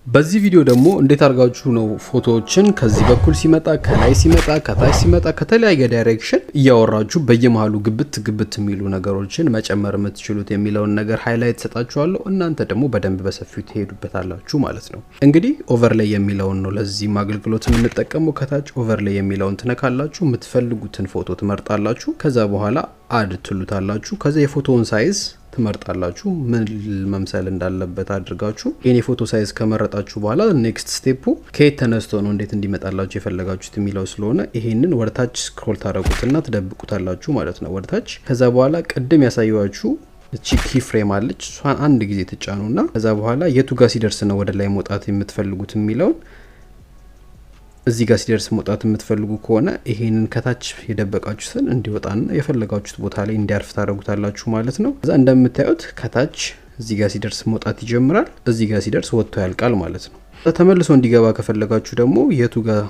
በዚህ ቪዲዮ ደግሞ እንዴት አድርጋችሁ ነው ፎቶዎችን ከዚህ በኩል ሲመጣ፣ ከላይ ሲመጣ፣ ከታች ሲመጣ፣ ከተለያየ direction እያወራችሁ በየመሃሉ ግብት ግብት የሚሉ ነገሮችን መጨመር የምትችሉት የሚለውን ነገር highlight ሰጣችኋለሁ። እናንተ ደግሞ በደንብ በሰፊው ትሄዱበታላችሁ ማለት ነው። እንግዲህ overlay የሚለውን ነው ለዚህም አገልግሎት የምንጠቀመው። ከታች overlay የሚለውን ትነካላችሁ፣ የምትፈልጉትን ፎቶ ትመርጣላችሁ። ከዛ በኋላ add ትሉታላችሁ። ከዛ የፎቶውን size ትመርጣላችሁ፣ ምን መምሰል እንዳለበት አድርጋችሁ። ይህን የፎቶ size ከመረጣችሁ በኋላ next step ኡ ከየት ተነስቶ ነው እንዴት እንዲመጣላችሁ የፈለጋችሁት የሚለው ስለሆነ ይሄንን ወደታች scroll ታደረጉትና ትደብቁታላችሁ ማለት ነው ወደታች። ከዛ በኋላ ቅድም ያሳየኋችሁ እቺ key frame አለች። እሷን አንድ ጊዜ ትጫኑና ከዛ በኋላ የቱ ጋር ሲደርስ ነው ወደ ላይ መውጣት የምትፈልጉት የሚለውን፣ እዚህ ጋር ሲደርስ መውጣት የምትፈልጉ ከሆነ ይሄንን ከታች የደበቃችሁትን እንዲወጣና የፈለጋችሁት ቦታ ላይ እንዲያርፍ ታደርጉታላችሁ ማለት ነው። ከዛ እንደምታዩት ከታች እዚህ ጋር ሲደርስ መውጣት ይጀምራል። እዚህ ጋር ሲደርስ ወጥቶ ያልቃል ማለት ነው። ተመልሶ እንዲገባ ከፈለጋችሁ ደግሞ የቱ ጋር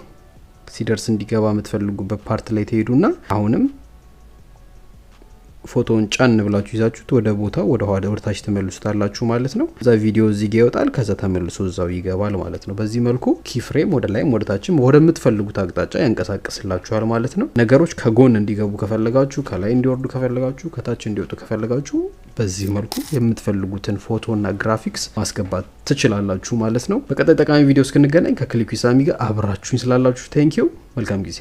ሲደርስ እንዲገባ የምትፈልጉበት part ላይ ትሄዱና አሁንም ፎቶውን ጫን ብላችሁ ይዛችሁት ወደ ቦታው ወደ ኋላ ወደ ታች ትመልሱታላችሁ ማለት ነው። እዛ ቪዲዮ እዚህ ጋ ይወጣል፣ ከዛ ተመልሶ እዛው ይገባል ማለት ነው። በዚህ መልኩ key frame ወደ ላይም ወደ ታችም ወደምትፈልጉት አቅጣጫ ያንቀሳቅስላችኋል ማለት ነው። ነገሮች ከጎን እንዲገቡ ከፈለጋችሁ፣ ከላይ እንዲወርዱ ከፈለጋችሁ፣ ከታች እንዲወጡ ከፈለጋችሁ በዚህ መልኩ የምትፈልጉትን ፎቶና ግራፊክስ ማስገባት ትችላላችሁ ማለት ነው። በቀጣይ ጠቃሚ ቪዲዮ እስክንገናኝ ከክሊኩ ሳሚ ጋር አብራችሁኝ ስላላችሁ thank you። መልካም ጊዜ።